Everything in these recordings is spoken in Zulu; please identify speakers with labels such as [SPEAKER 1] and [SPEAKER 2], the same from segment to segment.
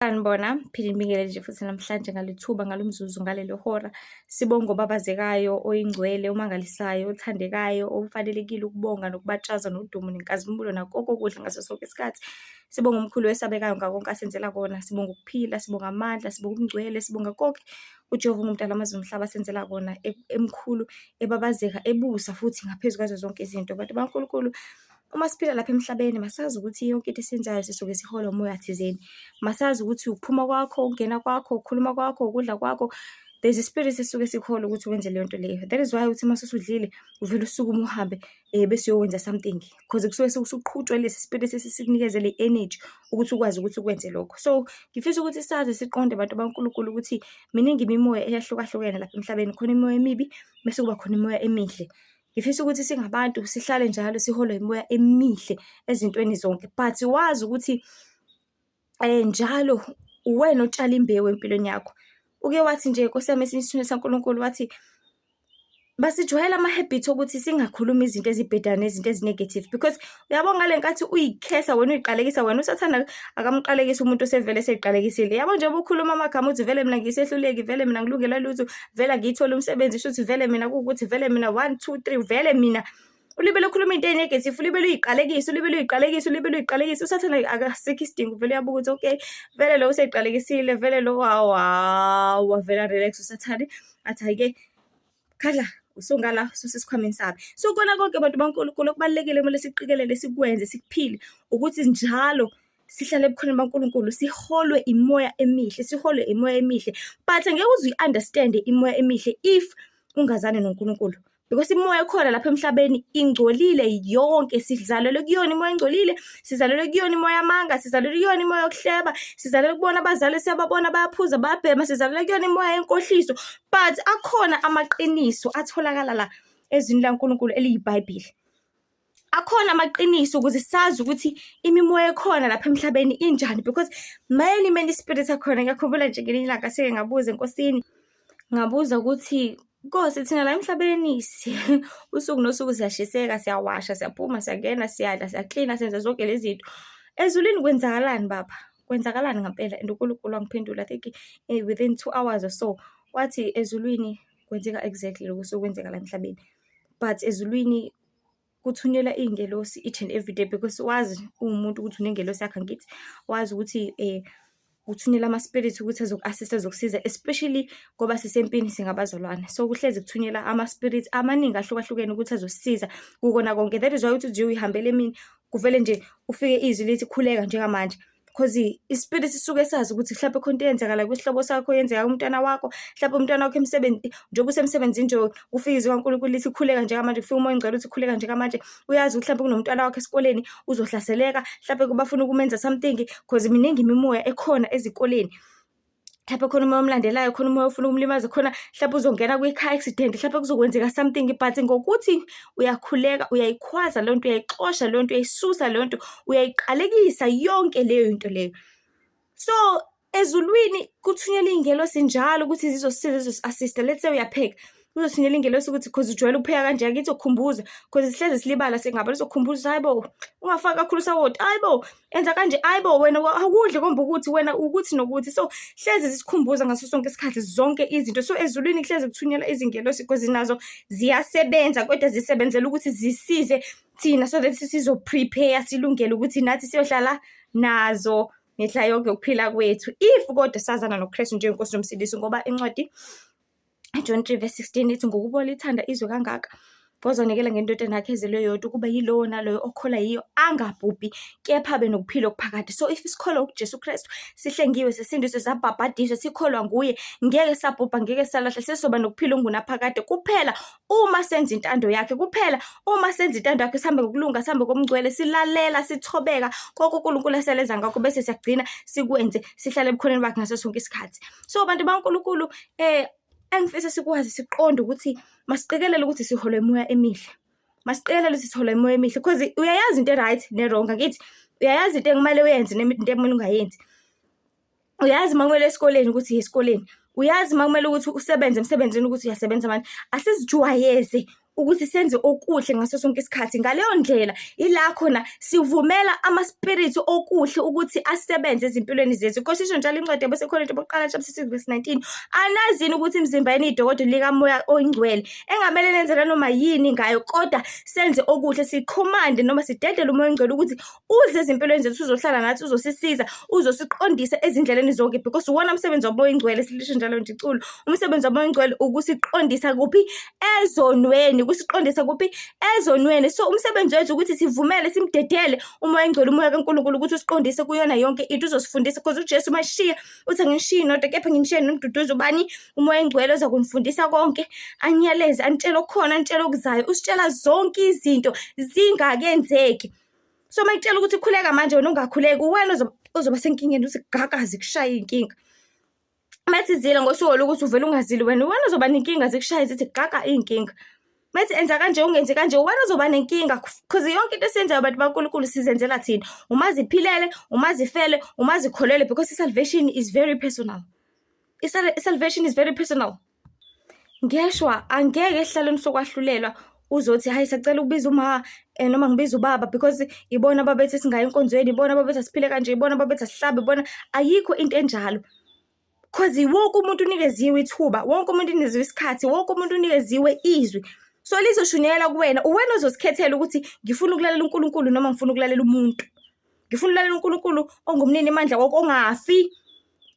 [SPEAKER 1] Sanibona, phinde ngibingelele nje futhi namhlanje ngalethuba, ngalomzuzu, ngaleli hora. Sibonge obabazekayo, oyingcwele, omangalisayo, othandekayo, ofanelekile ukubonga nokubatshaza nodumo nenkazimulo nakho konke okuhle ngaso sonke isikhathi. Sibonge umkhulu owesabekayo ngakho konke asenzela kona. Sibonga ukuphila, sibonga amandla, sibonga ubungcwele, sibonga konke uJehova ongumdali wamazulu nomhlaba asenzela kona, emkhulu, ebabazeka, ebusa futhi ngaphezu kwazo zonke izinto. Bantu bakaNkulunkulu, uma siphila lapha emhlabeni masazi ukuthi yonke into esiyenzayo sisuke siholwa umoya thizeni. Masazi ukuthi ukuphuma kwakho, ukungena kwakho, ukukhuluma kwakho, ukudla kwakho, there's a spirit esisuke sikuhola ukuthi wenze leyo nto leyo. That is why uthi uma usudlile uvele usukume uhambe bese uyowenza something, cause kusuke usuqhutshwa lesi spirit esikunikeze le energy ukuthi ukwazi ukuthi ukwenze lokho. So ngifisa ukuthi sazi, siqonde, bantu bakaNkulunkulu, ukuthi miningi imimoya eyahlukahlukene lapha emhlabeni. Khona imimoya emibi, bese kuba khona imimoya emihle. Ngifisa ukuthi singabantu sihlale njalo siholwa imimoya emihle ezintweni zonke, but wazi ukuthi njalo uwena otshala imbewu empilweni yakho. Uke wathi nje, Nkosi yami, esinye isithunywa sikaNkulunkulu wathi, basijwayela ama-habit okuthi singakhulumi izinto ezibhedayo nezinto ezi-negative, because uyabo ngale nkathi uyikhesa wena, uyiqalekisa wena, uSathane akamqalekisi umuntu osevele eseyiqalekisile. Yabo, njengoba ukhuluma amagama uthi, "Vele mina ngisehluleki, vele mina ngilungelwa lutho, vele angiyitholi umsebenzi, shuthi vele mina kuwukuthi vele mina one two three, vele mina," ulibele ukhuluma into eyi-negative, ulibele uyiqalekisa, ulibele uyiqalekisa, ulibele uyiqalekisa, uSathane akasikho isidingo, vele uyabuka ukuthi, okay, vele lo useyiqalekisile, vele lo hawu, wavela relax uSathane, athi, "Hhayi-ke, khadla usungala ususesikhwameni sami." So kona konke, bantu baNkulunkulu, okubalulekile kumele siqikelele, sikwenze, sikuphile, ukuthi njalo sihlale ebukhoneni baNkulunkulu, siholwe imoya emihle, siholwe imoya emihle. But angeke uze uyi-understand-e imoya emihle if ungazani noNkulunkulu, because imoya ekhona lapha emhlabeni ingcolile yonke. Sizalelwe kuyona imoya engcolile, sizalelwe kuyona imoya yamanga, sizalelwe kuyona imoya yokuhleba, sizalelwe kubona abazali, siyababona bayaphuza, bayabhema, sizalelwe kuyona imoya yenkohliso. But akhona amaqiniso atholakala la ezwini laNkulunkulu eliyiBhayibheli. Akhona amaqiniso ukuze sazi ukuthi imimoya ekhona lapha emhlabeni injani, because many, many spirits akhona. Ngiyakhumbula nje ngelinye ilanga seke ngabuza eNkosini, ngabuza ukuthi, "Nkosi, thina la emhlabeni usuku nosuku siyashiseka, siyawasha, siyaphuma, siyangena, siyadla, siyaklina, senza zonke lezi zinto. Ezulwini kwenzakalani, Baba? Kwenzakalani ngampela?" And uNkulunkulu wangiphendula, I think within 2 hours or so, wathi ezulwini kwenzeka exactly lokhu osuke kwenzeka la emhlabeni. But ezulwini kuthunyelwa iy'ngelosi each and every day, because wazi uwumuntu ukuthi unengelosi yakho, angithi? Wazi ukuthi kuthunyelwa ama-spirit ukuthi azoku-assist-a, azokusiza, especially ngoba sisempini singabazalwane. So kuhlezi kuthunyelwa ama-spirits amaningi ahlukahlukene ukuthi azosisiza kukona konke. That is why uthi nje uyihambela emini, kuvele nje ufike izwi lithi, "Khuleka njengamanje." Cause i-spirit sisuke sazi ukuthi mhlampe khona into eyenzakala kwisihlobo sakho, yenzeka kumntwana wakho, mhlampe umntwana wakho njengoba usemsebenzini nje, kufike izwi likaNkulunkulu lithi, "Khuleka njengamanje," kufike umoya oyingcwele uthi, "Khuleka njengamanje." Uyazi ukuthi mhlampe kunomntwana wakho esikoleni uzohlaseleka, mhlampe bafuna ukumenza something, cause miningi imimoya ekhona ezikoleni. Mhlampe khona umoya omlandelayo, khona umoya ofuna ukumlimaza, khona mhlampe uzongena kwi-car accident, mhlampe kuzokwenzeka something. But ngokuthi uyakhuleka, uyayikhwaza leyo nto, uyayixosha leyo nto, uyayisusa leyo nto, uyayiqalekisa yonke leyo nto leyo. So ezulwini kuthunyelwa iy'ngelosi njalo ukuthi zizosisiza, zizosi-assist-a. Let's say uyapheka, kuzothunyelwa ingelosi ukuthi, cause ujwayele ukupheka kanje, angithi, izokukhumbuza, cause sihlezi silibala singabantu, izokukhumbuza, "Hayi bo, ungafaki kakhulu usawoti, hayi bo, enza kanje, hayi bo, wena awukudli kombe ukuthi wena ukuthi nokuthi." So hlezi zisikhumbuza ngaso sonke isikhathi zonke izinto. So ezulwini kuhlezi kuthunyelwa izingelosi, cause nazo ziyasebenza, kodwa zisebenzela ukuthi zisize thina so that sizo-prepare, silungele ukuthi nathi siyohlala nazo mihla yonke yokuphila kwethu, if kodwa sazana noKristu njengenkosi nomsindisi, ngoba incwadi John 3 verse 16 ithi, "Ngokuba lithanda izwe kangaka, wazonikela ngendodana yakhe ezelwe yodwa, ukuba yilowo naloyo okholwa yiyo angabhubhi, kepha abe nokuphila okuphakade." So if sikholwa kuJesu Kristu, sihlengiwe, sisindiswe, sabhabhadiswa, sikholwa nguye, ngeke sabhubha, ngeke salahla, sesizoba nokuphila okungunaphakade kuphela uma senza intando yakhe, kuphela uma senza intando yakhe, sihambe ngokulunga, sihambe ngobungcwele, silalela, sithobeka konke uNkulunkulu aseleza ngakho, bese siyagcina sikwenze, sihlale ebukhoneni bakhe ngaso sonke isikhathi. So bantu baNkulunkulu, engifisa sikwazi, siqonde ukuthi masiqikelele ukuthi siholwa imoya emihle. Masiqikelele ukuthi siholwa imoya emihle, because uyayazi into e-right ne-wrong, angithi? Uyayazi into ekumele uyenze nento ekumele ungayenzi. Uyazi uma kumele esikoleni ukuthi iya esikoleni. Uyazi uma kumele ukuthi usebenze emsebenzini ukuthi uyasebenza manje. Asizijwayeze ukuthi senze okuhle ngaso sonke isikhathi. Ngaleyo ndlela ila khona sivumela ama-spirit okuhle ukuthi asebenze ezimpilweni zethu. Inkosi isho njalo incwadi yabaseKorinte bokuqala chapter 6 verse 19. Anazini ukuthi imizimba yenu iyidokodo likaMoya oNgcwele engamele nenze nanoma yini ngayo, kodwa senze okuhle, sikhomande noma sidedele uMoya oNgcwele ukuthi uze ezimpilweni zethu, uzohlala nathi, uzosisiza, uzosiqondisa ezindleleni zonke, because uwona umsebenzi waMoya oNgcwele, silisho njalo nje iculo. Umsebenzi waMoya oNgcwele ukusiqondisa kuphi? Ezonweni, ukusiqondisa kuphi? Ezonweni. So umsebenzi wethu ukuthi sivumele, simdedele uMoya oNgcwele, uMoya kaNkulunkulu ukuthi usiqondise kuyona yonke into, uzosifundisa, because uJesu mashiya uthi anginishiyi nodwa kepha nginishiye nomduduzi. Ubani? UMoya oNgcwele ozakunifundisa konke, anyaleze, anitshele okukhona, anitshele okuzayo, usitshela zonke izinto zingakenzeki. So uma ekutshela ukuthi khuleka manje, wena ungakhuleki, uwena ozoba senkingeni, uthi gagazi kushaya iy'nkinga. Uma ethi zila ngosuku lokuthi uvele ungazili, wena uzoba nenkinga, zikushaye zithi gaga iy'nkinga. Uma ethi enza kanje, ungenzi kanje, wena uzoba nenkinga, cause yonke into esiyenzayo, bantu baNkulunkulu, sizenzela thina. Uma ziphilele, uma zifele, uma zikholelwe, because i-salvation is very personal. I-salvation is very personal. Ngeshwa angeke esihlalweni sokwahlulelwa uzothi, "Hayi, sacela ukubiza uma noma ngibiza ubaba, because ibona ababethi singayi enkonzweni, ibona ababethi asiphile kanje, ibona ababethi asihlabe, ibona." Ayikho into enjalo. Cause wonke umuntu unikeziwe ithuba, wonke umuntu unikeziwe isikhathi, wonke umuntu unikeziwe izwi. So lizoshunyayelwa kuwena, uwena ozozikhethela ukuthi ngifuna ukulalela uNkulunkulu noma ngifuna ukulalela umuntu. Ngifuna ukulalela uNkulunkulu ongumnini mandla wonke, ongafi,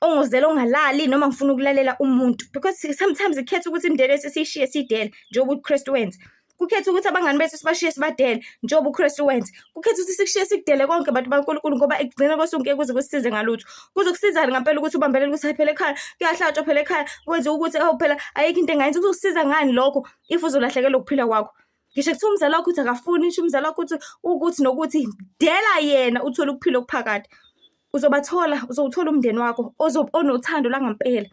[SPEAKER 1] ongozela, ongalali, noma ngifuna ukulalela umuntu. Because sometimes ikhetha ukuthi imindeni yethu siyishiye, siyidele, njengoba uKristu wenza. Kukhetha ukuthi abangani bethu sibashiye, sibadele, njengoba uKristu wenza. Kukhetha ukuthi sikushiye, sikudele konke, bantu baNkulunkulu, ngoba ekugcineni kosuku ngeke kuze kusisize ngalutho. Kuzokusizani ngempela ukuthi ubambelele ukuthi hayi phela ekhaya kuyahlatshwa, phela ekhaya kwenziwa ukuthi, awu phela ayikho into engayenza? Kuzokusiza ngani lokho if uzolahlekelwa ukuphila kwakho? Ngisho kuthiwa umzali wakho uthi akafuni, ngisho umzali wakho uthi ukuthi nokuthi, dela yena uthole ukuphila okuphakade. Uzobathola, uzowuthola umndeni wakho onothando langampela.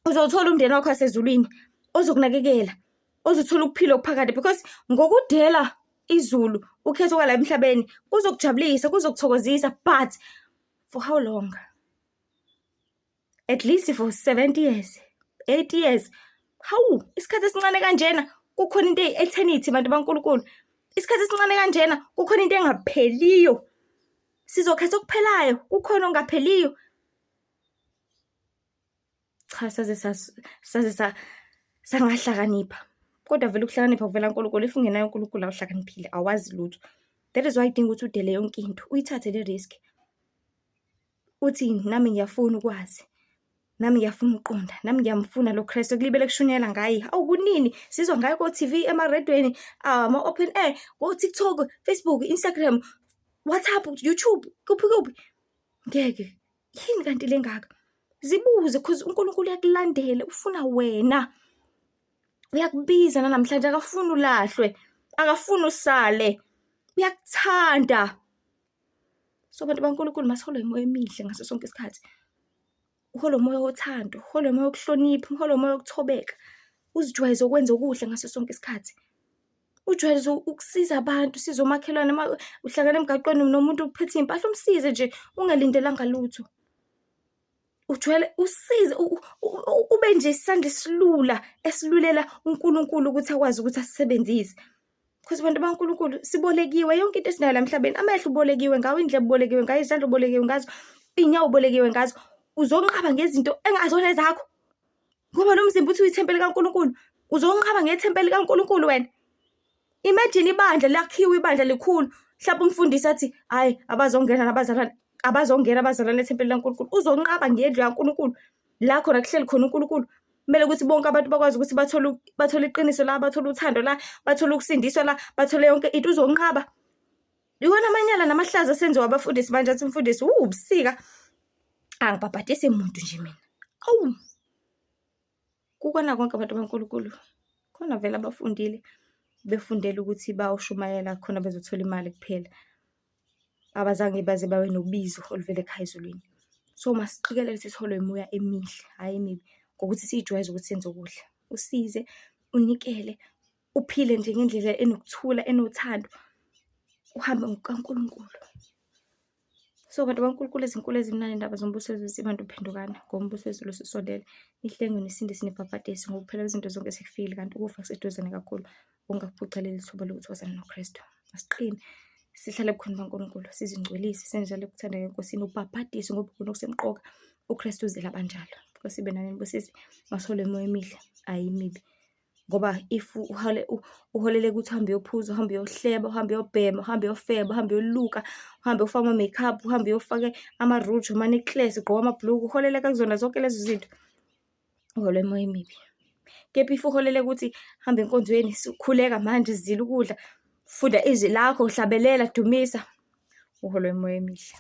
[SPEAKER 1] Uzowuthola umndeni wakho wasezulwini ozokunakekela, ozothola ukuphila okuphakade, because ngokudela izulu ukhetho kwala emhlabeni kuzokujabulisa, kuzokuthokozisa, but for how long? At least for 70 years, 80 years. Hawu, isikhathi esincane kanjena kukhona into eyi-eternity, bantu baNkulunkulu. Isikhathi esincane kanjena kukhona into engapheliyo. Sizokhetha okuphelayo, kukhona okungapheliyo. Cha, saze sangahlakanipha. Kodwa vele ukuhlakanipha kuvela kuNkulunkulu. If ungenaye uNkulunkulu awuhlakaniphile, awazi lutho. That is why kudinga ukuthi udele yonke into, uyithathe le risk. Uthi nami ngiyafuna ukwazi, nami ngiyafuna ukuqonda, nami ngiyamfuna lo Kristu ekulibele kushunyayelwa ngaye. Awu, kunini sizwa ngaye ko-TV, emarediyweni, ama-open air, ko-TikTok, Facebook, Instagram, WhatsApp, YouTube, kuphi kuphi. Ngeke, yini kanti le ngaka? Zibuze, cause uNkulunkulu uyakulandela, ufuna wena. Uyakubiza nanamhlanje, akafuni ulahlwe, akafuni usale, uyakuthanda. So bantu baNkulunkulu, masiholwe imoya emihle ngaso sonke isikhathi. Uholwe umoya wothando, uholwe umoya wokuhlonipha, uholwe umoya wokuthobeka. Uzijwayeze ukwenza okuhle ngaso sonke isikhathi. Ujwayeze ukusiza abantu, usize umakhelwane. Uma uhlangana emgaqweni nomuntu uphethe iy'mpahla, umsize nje ungalindelanga lutho. Ujwayele usize, ube nje isandla esilula esilulela uNkulunkulu ukuthi akwazi ukuthi asisebenzise. Because bantu baNkulunkulu, sibolekiwe yonke into esinayo la emhlabeni. Amehlo ubolekiwe ngawo, iy'ndlebe ubolekiwe ngazo, izandla ubolekiwe ngazo, iy'nyawo ubolekiwe ngazo. Uzonqaba ngezinto engazona ezakho? Ngoba lo mzimba uthi uyithempeli kaNkulunkulu, uzonqaba ngethempeli likaNkulunkulu wena? Imagine ibandla lakhiwe, ibandla likhulu, mhlawumbe umfundisi athi, "Hhayi, abazongena nabazalwane, abazongena abazalwane ethempelini laNkulunkulu." Uzonqaba ngendlu kaNkulunkulu, la khona kuhleli khona uNkulunkulu? Kumele ukuthi bonke abantu bakwazi ukuthi bathole iqiniso la, bathole uthando la, bathole ukusindiswa la, bathole yonke into, uzonqaba? Iwona amanyala namahlazo asenziwa abafundisi manje, athi umfundisi, ubusika, angibhabhadisi muntu nje mina. Awu! Kukona konke, abantu baNkulunkulu, khona vele abafundile, befundela ukuthi bayoshumayela khona bezothola imali kuphela. Abazange baze babe nobizo oluvela ekhaya ezulwini. So masiqikelele ukuthi siholwe imimoya emihle, hhayi emibi, ngokuthi siy'jwayeze ukuthi senze okuhle. Usize, unikele, uphile nje ngendlela enokuthula, enothando, uhambe ngokukaNkulunkulu. So bantu baNkulunkulu, ezinkulu ezimnandi indaba zombuso wezulu, sibantu phendukani ngoba umbuso wezulu ususondele. Nihlengwe, nisindiswe, nibhabhadiswe ngoba kuphela kwezinto zonke sekufikile kanti ukufa kuseduzane kakhulu. Ungaphuca leli thuba lokuthi wazane noKristu. Asiqine, sihlale ebukhoneni bukaNkulunkulu, sizingcwelise, senze njalo ekuthandeka eNkosini, ubhabhadiswe ngoba ikona okusemqoka. UKristu uzele abanjalo. Nkosi ibe nani, nibusise. Masiholwe imimoya emihle, hhayi emibi. Ngoba if uholeleka ukuthi uhambe uyophuza, uhambe uyohleba, uhambe uyobhema, uhambe uyofeba, uhambe uyoluka, uhambe uyofaka ama-makeup, uhambe uyofaka ama-rouge, ama-necklace, ugqoke amabhuluku, uholeleka kuzona zonke lezo zinto, uholwa imimoya emibi. Kepha if uholeleka ukuthi hamba enkonzweni, khuleka manje, zila ukudla, funda izwi lakho, hlabelela, dumisa, uholwa imimoya emihle.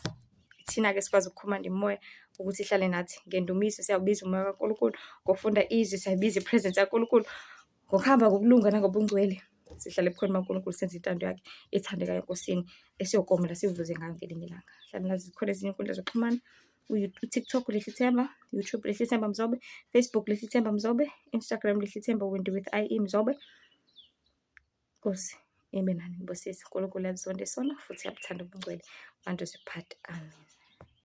[SPEAKER 1] Thina-ke sikwazi ukukhomanda imimoya ukuthi ihlale nathi. Ngendumiso siyawubiza umoya kaNkulunkulu, ngokufunda izwi siyayibiza i-presence kaNkulunkulu, ngokuhamba ngokulunga nangobungcwele sihlale ebukhoneni bukaNkulunkulu, senze intando yakhe ethandekayo eNkosini, esiyokomela sivuze ngayo ngelinye ilanga. Hlale nazi zikhona ezinye iy'nkundla zokuxhumana, u-TikTok Lihlithemba, YouTube Lihlithemba Mzobe, Facebook Lihlithemba Mzobe, Instagram Lihlithemba Wendy with IE Mzobe. Nkosi ibe nani, nibusise. uNkulunkulu uyakuzonda isono futhi uyabuthanda ubungcwele. Manje uziphathe. Amen.